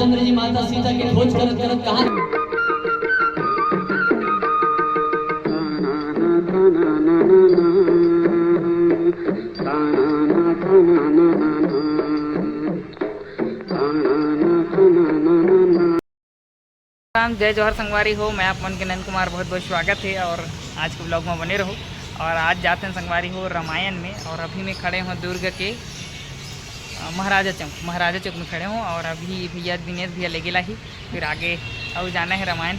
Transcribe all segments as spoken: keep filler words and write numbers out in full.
रामचंद्र जी माता सीता के खोज करत करत कहाँ राम, जय जोहार संगवारी हो, मैं आप मन के नंद कुमार, बहुत बहुत स्वागत है और आज के ब्लॉग में बने रहो। और आज जाते हैं संगवारी हो रामायण में, और अभी मैं खड़े हूँ दुर्ग के, अ, महाराजा चौक, महाराजा चौक में खड़े हूँ और अभी भैया दिनेश भैया ले गेला ही, फिर आगे अउ जाना है रामायण।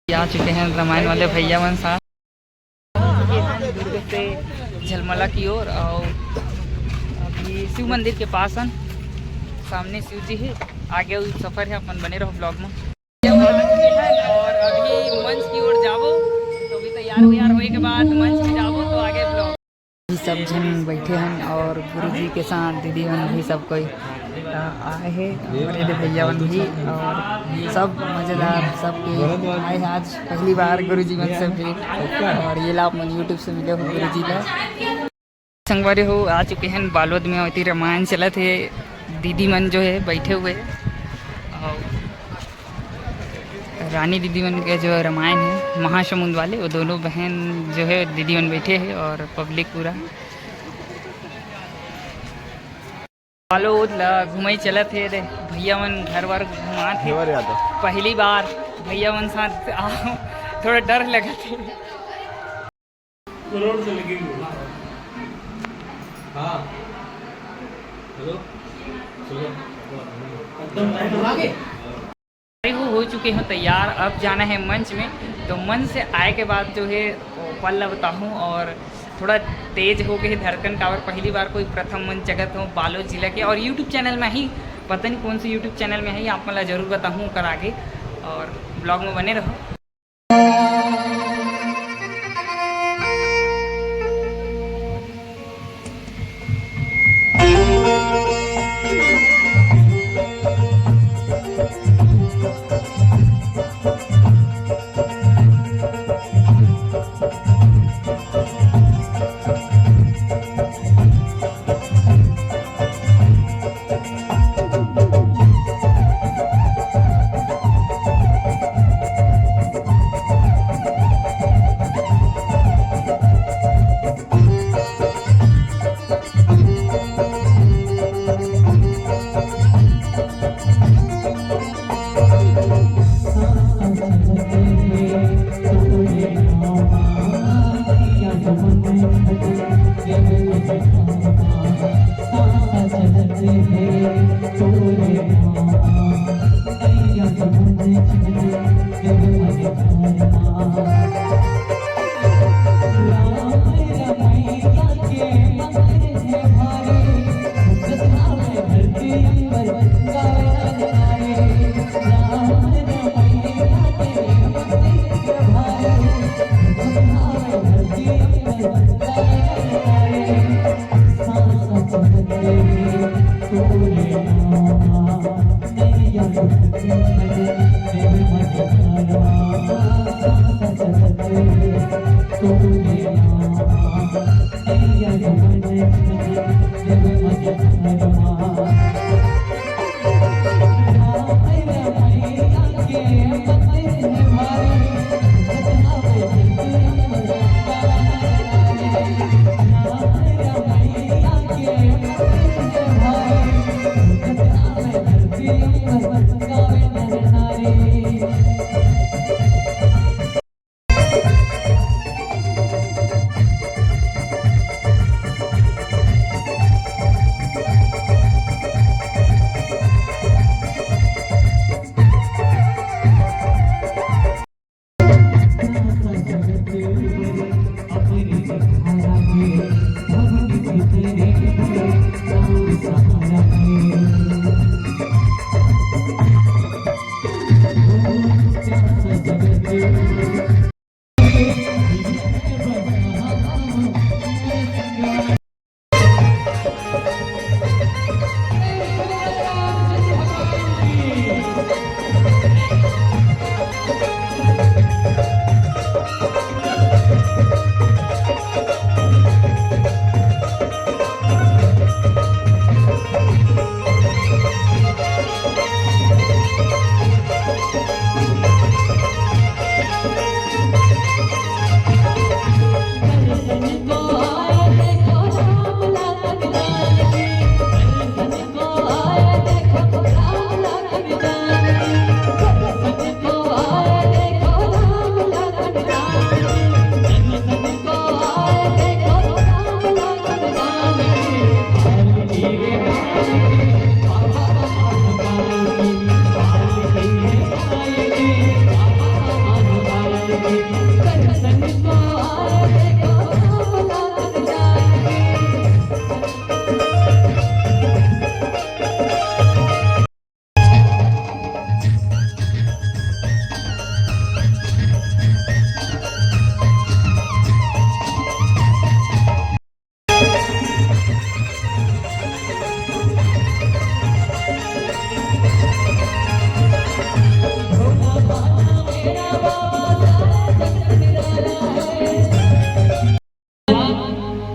आ चुके हैं रामायण वाले भैया मन साथ। दुर्ग से झलमला की ओर और अभी शिव मंदिर के पास हन, सामने शिव जी है। आगे अउ सफर है, अपन बने रहो ब्लॉग में। और अभी मंच की ओर जाबो, तो अभी तैयार वैयार होए के बाद मंच में जाबो, तो आगे ब्लॉग। अभी सब झन बैठे हन और गुरुजी के साथ दीदी मन भी सब कोई, अ, आए हे और ये दे भैया मन भी और सब मजेदार, सब के आए हे आज पहली बार गुरुजी मन से भेंट। और ये ला आप मन YouTube से मिले हो गुरुजी ला। संगवारी हो, आ चुके हैं बालोद में, अउ एती रामायण चलत हे, दीदी मन जो है बैठे हुए हैं। और रानी दीदी मन के जो रामायण है महासमुंद वाले, वो दोनों बहन जो है दीदी मन बैठे हैं और पब्लिक पूरा बालोद ला घुमई चलत हे। दे भैया मन घर बार घुमात हे। पहली बार भैया मन साथ आओ, थोड़ा डर लगत हे। रोड से लगी हुई। हाँ। हेलो। सुनो। एकदम टाइम आगे। वो हो चुके हैं तैयार, अब जाना है मंच में। तो मंच से आए के बाद जो है वो पल ला बताहूँ, और थोड़ा तेज हो गए धड़कन काबर, पहली बार कोई प्रथम मंच जगत हो बालोद जिला के, और YouTube चैनल में ही, पता नहीं कौन से YouTube चैनल में है, आप मन ला जरूर बताहूँ ओकर आगे, और ब्लॉग में बने रहो।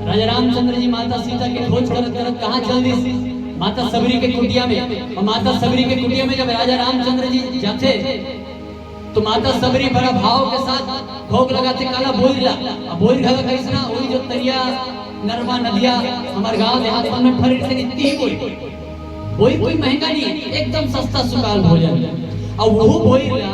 राजा रामचंद्र जी माता सीता के खोज करत करत कहाँ चल दिस? माता सबरी के कुटिया में। और माता सबरी के कुटिया में जब राजा रामचंद्र जी जाथे, तो माता सबरी बड़ा भाव के साथ भोग लगाथे काला बोइर ला। अब बोइर घला कइसना, वही जो तरिया, नरवा, नदिया, हमर गांव देहात मन में फरिट से नित्ती ही बोइर। बोइर कोई महंगा नहीं, एकदम सस्ता सुकाल भोजन। अब वो बोइर ला,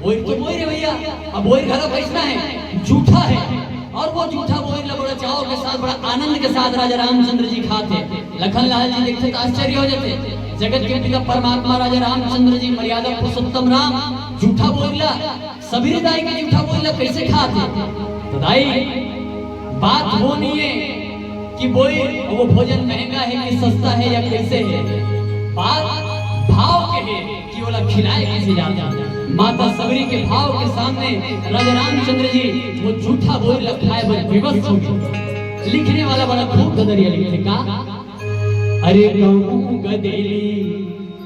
बोइर तो बोइर है भैया, अब बोइर घला कइसना है, जूठा है। और वो जूठा बोइर ला बड़ा चाव के साथ, बड़ा आनंद के साथ राजा रामचंद्र जी खाथे। लखन लाल जी देखथे त आश्चर्य हो जाथे। जगत के पिता परमात्मा राजा रामचंद्र जी, मर्यादा पुरुषोत्तम राम, जूठा बोइर ला सबरी दाई के जूठा बोइर ला कइसे खाथे? तो दाई, बात वो नहीं है कि बोइर वो भोजन महंगा है कि सस्ता है या कइसे है। बात भाव के है कि ओला खिलाए कइसे जाथे। माता सबरी के भाव के सामने राजा रामचंद्र जी वो जूठा बोइर ला खाए बर विवश हो गे। लिखने वाला बड़ा खूब गदरिया लिखथे का, अरे गहूं गदेली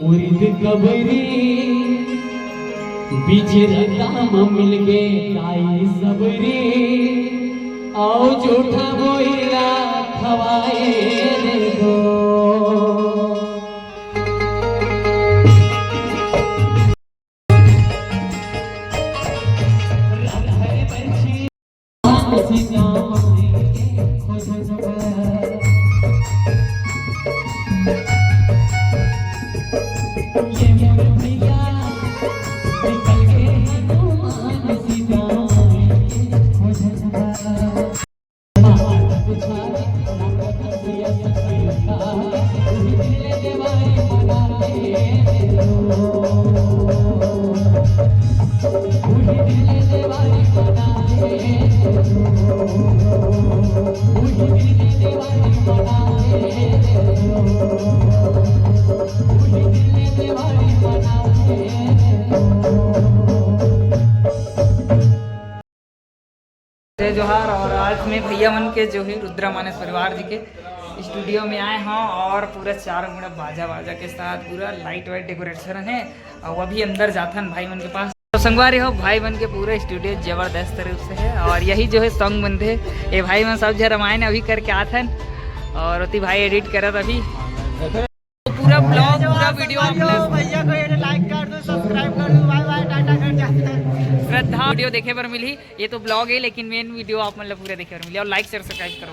उरिद कबरी, बीच रद्दा म मिलगे दाई सबरी, अउ जूठा बोइर ला खवाए दे दो। जय जोहार। और आज मैं भैया मन के जो है रुद्रा मानस परिवार जी के स्टूडियो में आए हौं और पूरा चारों मुड़ा बाजा बाजा के साथ पूरा लाइट वाइट डेकोरेशन है। और अभी अंदर जाथन भाई मन के पास। तो संगवारी हो, भाई मन के पूरा स्टूडियो जबरदस्त रूप से है और यही जो है सॉन्ग बनथे। ये भाई मन सब झन रमायन अभी करके आथन और ओती भाई एडिट करत अभी। तो पूरा ब्लॉग, पूरा वीडियो आप लोग भैया को ये लाइक कर दो, सब्सक्राइब कर दो। बाय बाय, टाटा, घर जाते हैं। श्रद्धा वीडियो देखे बर मिलही। ये तो ब्लॉग है, लेकिन मेन वीडियो आप मन ला पूरा देखे बर मिलही और लाइक शेयर सब्सक्राइब करो।